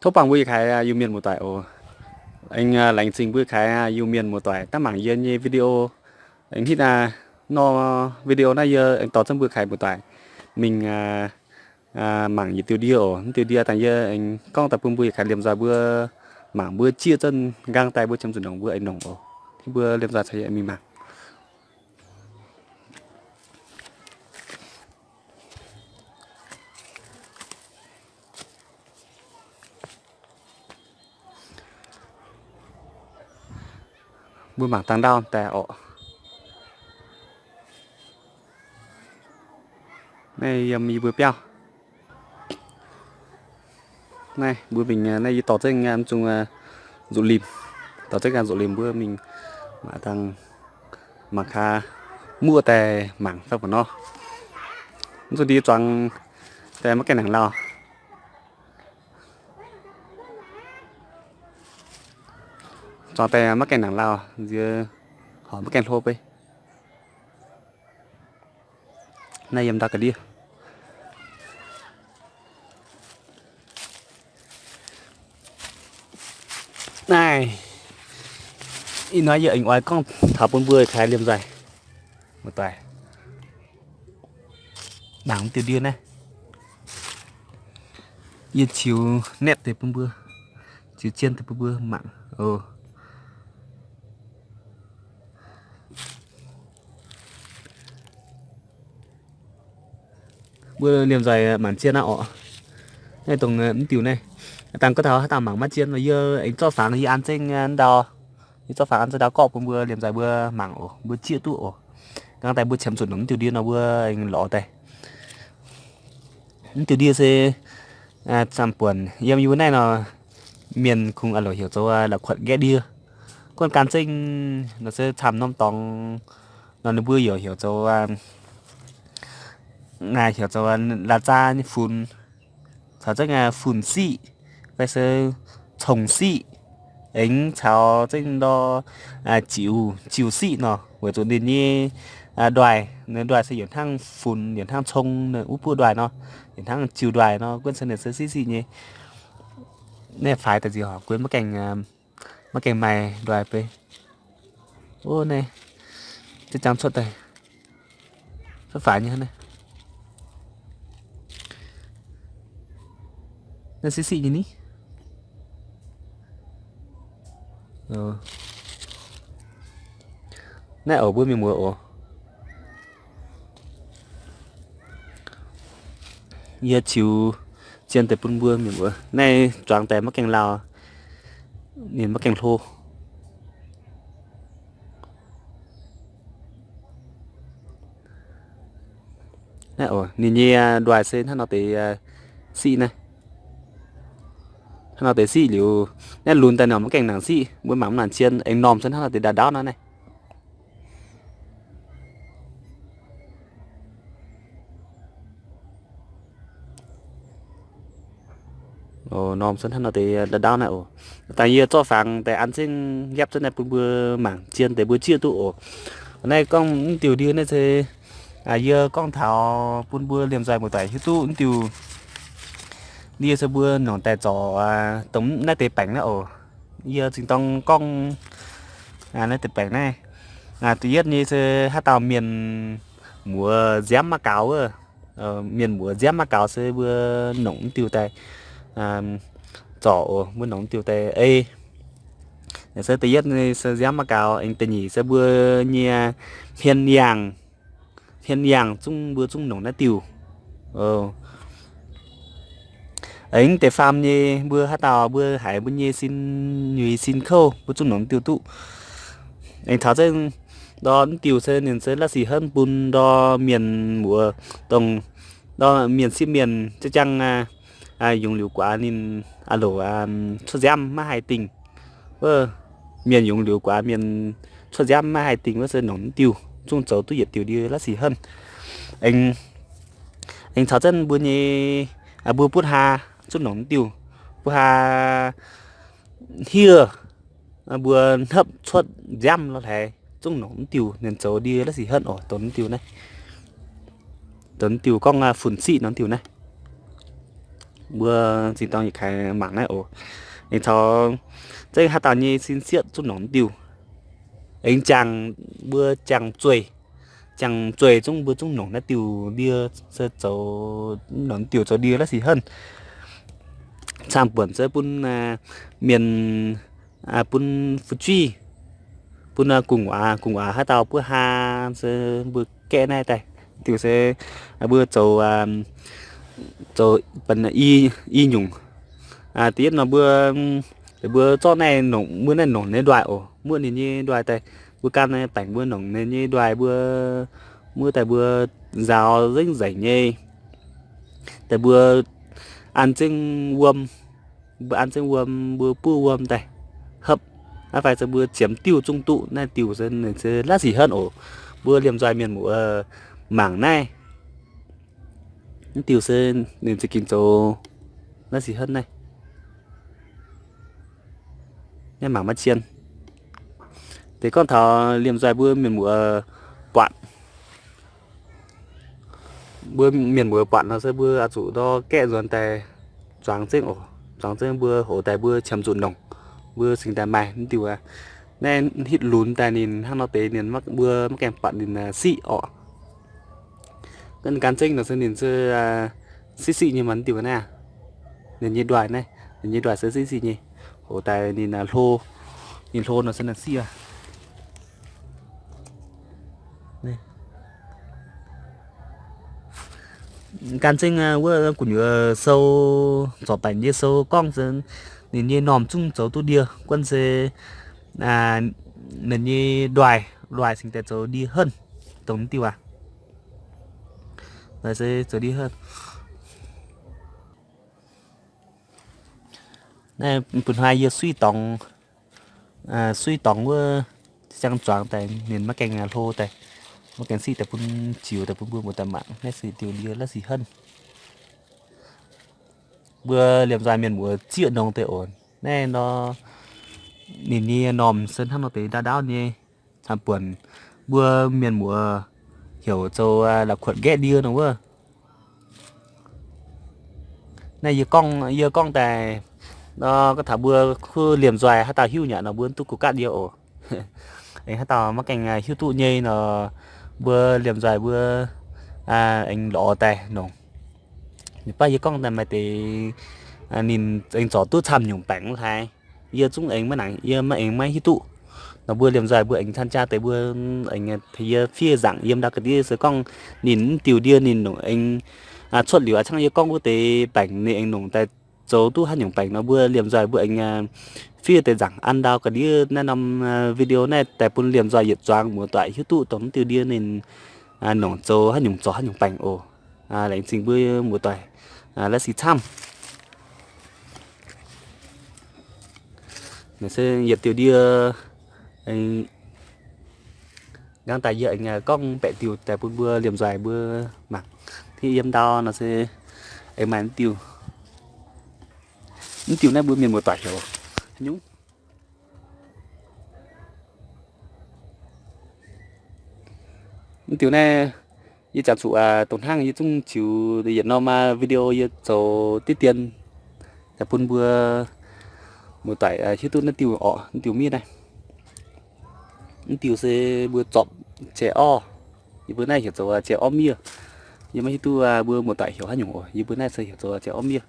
Tov bangc mbuo yietc kaaix Iu-Mienh muoz-doic oc. Aengx laengz zingh mbuo kaaix Iu-Mienh muoz-doic daav mangc yie nyei video. Aengx hitv nor video naaiv yie aengx dorh zengv mbuo kaaix muoz-doic mingh mangc yietc diuh ndie oc. Mv diuh ndie dangh yie aengx gorngv daaih bun mbuo yietc kaaix liemh nzoih mbuo mangc mbuo jieqv zunv nqaang daaih mbuo qiemx zuqc nongc mbuo aengx nongc oc. Tov mbuo liemh nzoih caux yie mingh mangc. Mbuo mangc dangh ndau daaih orqc. Naaiv yiem yie mbuo biauv. Naaiv mbuo mingh naaiv yie dorh zengv mv zungh nzuqc limh, dorh zengv nzuqc limh mbuo mingh mangc dangh, mangc gaax muoqv daaih mangc fai mv nor. Mv zungh ndie zuangx daaih maiv gaengh nangc lauh. Zuangx daaih maiv gaengh nangc lauh, nziex horpc maiv gaengh hlo beiv. Naaiv yiem ndau ga'ndiev. Naaiv ih hnoi yie aengx oix gorngv taux bun mbuo kaaix liemh nzoih muoz-doic mangc diuh ndie naaiv. Yie ziux nepv deix bun mbuo, ziux zien deix bun mbuo mangc oc. Mbuo liemh nzoih mangc zien aqv orqc. Naaiv dongh mv diuh naaiv. Dangh gorngv taux haaix dauh mangc maiv zien nor, yie aengx zorqv fangx yie an zengv ndau, yie zorqv fangx an zengv ndau gorqv bun mbuo liemh nzoih mbuo mangc oc, mbuo jieqv duqv oc. Nqaang daaih mbuo qiemx zuqc nongc mv diuh ndie nor mbuo aengx lorz daaih. Mv diuh ndie se zaamc buonc yiem yie mbuo naaiv nor, mienh kungx a'loc heuc zoux la'kuotv nqaeqv ndie. Gorngv gan zengv nor se camv norm dorngx nor ninh mbuo yaac heuc zoux, heuc zoux la'zaa nyei funx, caux zengv funx siqv, fai se congx siqv, aengx caux zengv ndor jiux, jiux siqv nor, weic zuqc ninh nyei ndoih, ninh ndoih se yietc hnangv funx yietc hnangv cong, wuov buov ndoih nor, yietc hnangv jiux ndoih nor, gunv se ninh se siqv siqv nyei. Naaiv faix daaih nziex horpc gunv maiv gaengh, maiv gaengh maaih ndoih beiv. Ov, naaiv ziex jangx cuotv daaih, cuotv faix nyei hnangv naaiv. Naaiv siqv siqv nyei ni. Naaiv oc mbuo mienh muoz oc. Yie ziux zien deix bun mbuo mienh muoz. Naaiv zuangx daaih maiv gaengh lauh, ninh maiv gaengh hlo. Naaiv oc, ninh nyei ndoih se hnangv nor deix siqv naaiv. Hnangv nor deix siqv liuz, naaiv lunx daaih nor maiv gaengh nangc siqv, mbuo mangc mv nangc zien, aengx normh se hnangv nor deix ndau ndauv nor naaiv. Normh se hnangv nor deix ndau ndauv naaiv oc. Dangh yie zorqv fangx daaih an zengv nqaapv zunv naaiv bun mbuo mangc zien deix mbuo jieqv duqv oc. Naaiv gorngv mv diuh ndie naaiv se yie gorngv taux bun mbuo liemh nzoih muoz-doic hiuv duqv mv diuh ndie se mbuo nongc daaih zorc dongh naaiv deix baengc naaiv oc. Yie zingh dorng gorngv naaiv deix baengc naaiv. Da'yietv nyei se haaix dauh mienh muoz nziaamv maiv gaux wuov, mienh muoz nziaamv maiv gaux se mbuo nongc mv diuh daaih zorc oc, mbuo nongc mv diuh daaih ei. Se da'yietv nyei se nziaamv maiv gaux, aengx da'nyeic se mbuo nyei hmien yangh, hmien yangh zungv mbuo zungv nongc naaiv diuh. Aengx deix faam nyei mbuo haaix dauh mbuo haiz mbuo nyei sin nyuix sin kouv mbuo zungv nongc mv diuh duqv. Aengx taux zengv ndor mv diuh se ninh se la'sic henv bun ndor mienh muoz dongh ndor mienh sieqv mienh ziex jangv yungz liuz guaax ninh a'loc cuotv nziaamv maiv haih dingh. Wuov mienh yungz liuz guaax mienh cuotv nziaamv maiv haih dingh wuov se nongc mv diuh zungv zoux duqv yietc diuh ndie la'sic henv. Aengx, aengx caux zengv mbuo nyei, mbuo butv haa zungv nongc mv diuh. Butv haa hniev, mbuo hnopv cuotv nziaamv lorh hlaaix zungv nongc mv diuh, ninh zoux ndie la'sic henv oc, dongh mv diuh naaiv. Dongh mv diuh gorngv funx siqv nor mv diuh naaiv. Mbuo zinh dorng yietc kaaix mangc naaiv oc. Aengx caux zengv haaix dauh nyei sin sieqv zungv nongc diuh. Aengx jangx mbuo jangx zueih, jangx zueih zungv mbuo zungv nongc naaiv diuh ndie se zoux, nongc diuh zoux ndie la'sic henv. Camv buonc se bun mienh, bun fu'jueiv, bun gu'nguaaz, gu'nguaaz haaix dauh buov haa se mbuo gaeqv naaiv daaih. Diuh se mbuo zoux, zoux i, i nyungc. Da'yietv nor mbuo, mbuo zorqv naaiv nongc, mbuo naaiv nongc ninh nduaih oc, muoqv ninh nyei nduaih daaih. Mbuo gan naaiv baengc mbuo nongc ninh nyei nduaih, mbuo muoqv daaih mbuo nzaaux nzengc nzengc nyei, daaih mbuo an zengv wuom, mbuo an zengv wuom, mbuo buov wuom daaih hopv. Naaiv fai se mbuo ziemx diuh zungv duqv. Naaiv diuh se ninh se la'sic henv oc. Mbuo liemh nzoih mienh muoz mangc naaiv, mv diuh se ninh za'gengh zoux la'sic henv naaiv. Naaiv mangc maiv cien. Deix gorngv taux liemh nzoih mbuo mienh muoz buatc, mbuo mienh muoz buatc nor se mbuo oix zuqc ndor gaeqv nzuonx daaih zuangx zengv oc. Zuangx zengv mbuo hoqc daaih mbuo qiemx zuqc nongc, mbuo cingx daaih maaih mv diuh aqv. Naaiv hitv lunx daaih ninh hnangv nor deix ninh mbuo maiv gaengh buatc ninh siqv orqc. Gan zengv nor se ninh se siqv siqv nyei mv diuh naaiv. Ninh nyei nduaih naaiv, ninh nyei nduaih se siqv siqv nyei. Hoqc daaih ninh hlo, ninh hlo nor se ninh siqv aqv. Gan zengv wuov gu'nyuoz sou, zorc baengc nyei sou gorngv se ninh nyei normh zungv zoux duqv ndie. Guonv se ninh nyei nduaih, nduaih cingx daaih zoux ndie henv, dongh diuh aqv. Zoux ndie henv. Naaiv bun hnoi yie suiv dorngx, suiv dorngx wuov ziangh zuangx daaih ninh maiv gaengh hlo daaih, maiv gaengh siqv daaih bun ziux daaih bun mbuo muoz-doic mangc. Naaiv se diuh ndie la'sic henv. Mbuo liemh nzoih mienh muoz zieqv nongx deix oc. Naaiv nor ninh nyei normh se hnangv nor deix ndaauv ndaauv nyei. Camv buonc mbuo mienh muoz heuc zoux la'kuotv nqaeqv ndie nor wuov. Naaiv yie gorngv, yie gorngv daaih nor, gorngv taux mbuo kuv liemh nzoih haaix dauh hiuv nyei nor mbuo duqv gu gaatv ndie oc. Aengx haaix dauh maiv gaengh hiuv duqv nyei nor, mbuo liemh nzoih mbuo aengx lorz daaih nongc. Ninh baav yie gorngv daaih maaih deix ninh aengx zorc duqv camv nyungc baengc hlaaix. Yie zungv aengx maiv nangc, yie maiv aengx maiv hiuv duqv. Nor mbuo liemh nzoih mbuo aengx caan jaa deix mbuo aengx tengx yie fiev nzaangc yiem ndau ga'ndiev se gorngv ninh mv diuh ndie ninh nongc aengx cuotv liuz aqv, cangv yie gorngv wuov deix baengc ninh aengx nongc daaih zoux duqv haaix nyungc baengc nor mbuo liemh nzoih mbuo aengx fiev deix nzaangc an ndau ga'ndiev naaiv norm video naaiv daaih bun liemh nzoih yietc zuangx muoz-doic hiuv duqv dongh mv diuh ndie ninh nongc zoux haaix nyungc, zorc haaix nyungc baengc oc. Laengz zingh mbuo muoz-doic la'sic camv. Naaiv se yietc diuh ndie, nqa'haav daaih yie aengx gorngv baeqc diuh daaih bun mbuo liemh nzoih mbuo mangc. Hnangv yiem ndau nor se aengx maaih mv diuh, mv diuh naaiv mbuo mienh muoz-doic heuc haaix nyungc. Mv diuh naaiv yie jangx zuqc dongh hnangv yie zungv ziux yietc norm video yie zoux diqv dien daaih bun mbuo muoz-doic hiuv duqv naaiv diuh orqc, mv diuh miev naaiv. Mv diuh se mbuo zorpc jai orv. Yie mbuo naaiv heuc zoux jai orv miev. Yie maiv hiuv duqv mbuo muoz-doic heuc haaix nyungc oc. Yie mbuo naaiv se heuc zoux jai orv miev.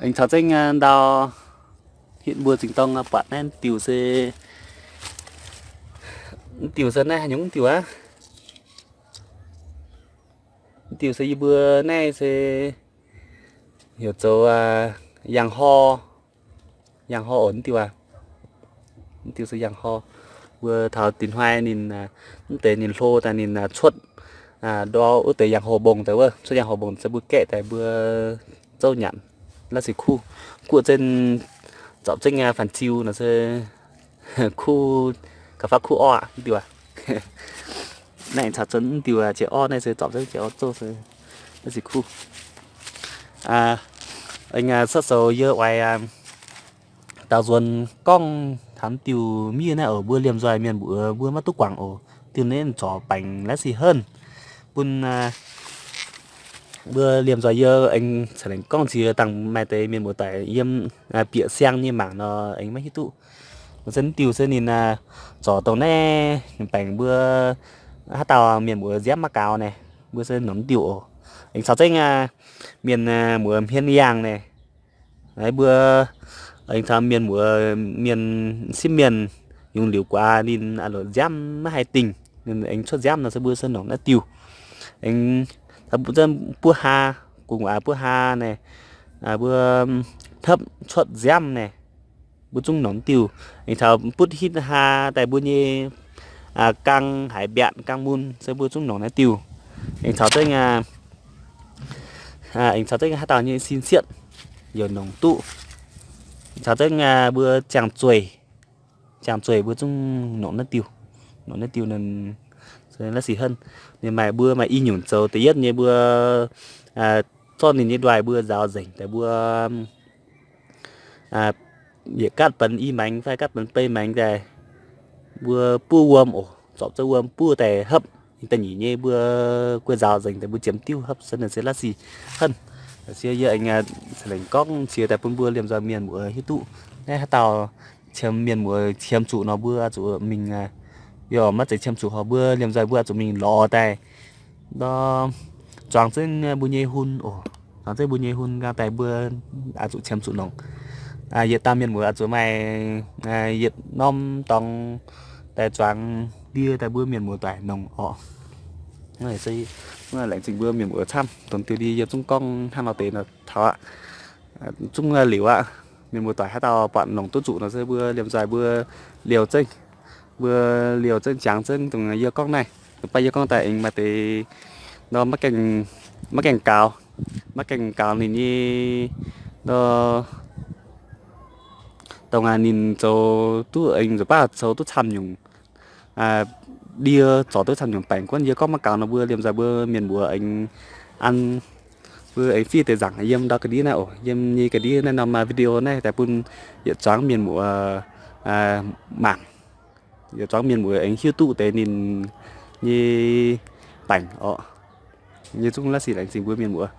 Aengx caux zengv ndau hitv mbuo zingh dorng buatc naaiv diuh se, mv diuh se naaiv haaix nyungc mv diuh aqv. Mv diuh se yie mbuo naaiv se heuc zoux yangh hor. Yangh hor oc, mv diuh aqv. Mv diuh se yangh hor. Mbuo taux dinh hnoi ninh, mv deix ninh hlo daaih ninh cuotv ndor wuov deix yangh hor mbong daaih wuov. Cuotv yangh hor mbong se mbuo gaeqv daaih mbuo zouv nyanc la'sic kuv. Guoqv zengv, zorpc zengv faanh ziu nor se kuv, gauh faaux kuv orv aqv, mv diuh aqv. Naaiv caux zunv mv diuh jai orv naaiv se zorpc zengv jai orv zouv se la'sic kuv. Aengx cuotv sou yie oix daaux nzuonx gorngv taux mv diuh miev naaiv oc. Mbuo liemh nzoih mienh mbuox mbuo maiv duqv guangc oc. Diuh naaiv zorc baengc la'sic henv bun Mbuo liemh nzoih yie aengx ceix lengc gorngv nziex dangh maaih deix mienh muoz-doic yiem bieqc siang nyei mangc nor aengx maiv hiuv duqv. Mbuo se diuh se ninh zorc dongh naaiv baengc mbuo haaix dauh mienh muoz nziaamv maiv gaux naaic, mbuo se nongc diuh oc. Aengx caux zengv mienh muoz hmien yaangh naaic, mbuo aengx caux mienh muoz, mienh sipv mienh yungz liuz guaax ninh loc nziaamv maiv haih dingh, ninh aengx cuotv nziaamv nor se mbuo se nongc naaiv diuh. Aengx buov haa, gu'nguaaz buov haa naaic, mbuo hnopv cuotv nziaamv naaic, mbuo zungv nongc diuh. Aengx caux butv hitv haa daaih mbuo nyei gang haaix mbiaatc gang mun se mbuo zungv nongc naaiv diuh. Aengx caux zengv, aengx caux zengv haaix dauh nyei sin sietv yaac nongc duqv. Caux zengv mbuo ziangh zueih, ziangh zueih mbuo zungv nongc naaiv diuh. Nongc naaiv diuh naaic, la'sic henv, ninh maaih, mbuo maaih i nyungc zoux. Da'yietv nyei mbuo zorqv ninh nyei nduaih mbuo nzaaux nzengc daaih mbuo yietc gaatv benx i maengx fai gaatv benx bei maengx daaih, mbuo buov wuom oc, zorpc zengv wuom buov daaih hopv. Da'nyeic nyei mbuo guei nzaaux nzengc daaih mbuo ziemx diuv hopv, se naaic se la'sic henv. Yie aengx ceix lengc gorngv nziex daaih bun mbuo liemh nzoih mienh muoz hiuv duqv. Naaiv haaix dauh qiemx, mienh muoz qiemx zuqc nor mbuo zuqc mingh, yaac maiv zeiz qiemx zuqc, horpc mbuo liemh nzoih mbuo zuqc mingh lorz daaih nor, zuangx zengv mbuo nyei hun oc. Zuangx zengv mbuo nyei hun nqaang daaih mbuo zuqc qiemx zuqc nongc. Yietc dauh mienh muoz zuqc maaih yietc norm dorngx daaih zuangx ndie daaih mbuo mienh muoz-doic nongc oc. Laengz zingh mbuo mienh muoz camv, dongh diuh ndie yie zungv gorngv hnangv nor deix nor taux aqv. Zungv liuz aqv. Mienh muoz-doic haaix dauh buatc nongc duqv zuqc nor se mbuo liemh nzoih mbuo liouh zengv, mbuo liouh zengv jangx zengv dongh yie gorngv naaiv. Dongh baav yie gorngv daaih aengx maaih deix nor maiv gaengh gaux, maiv gaengh gaux ninh nyei nor, dongh ninh zoux duqv aengx nzuqc baav zoux duqv camv nyungc ndie, zorc duqv camv nyungc baengc, gunv yie gorngv maiv gaux nor mbuo liemh nzoih mbuo mienh muoz aengx an, mbuo aengx fiev deix nzaangc yiem ndau ga'ndiev naaiv oc, yiem nyei ga'ndiev naaiv norm video naaiv daaih bun yietc zuangx mienh muoz mangc, yietc zuangx mienh muoz aengx hiuv duqv deix ninh nyei baengc oc. Yie zungv la'sic laengz zingh mbuo mienh muoz.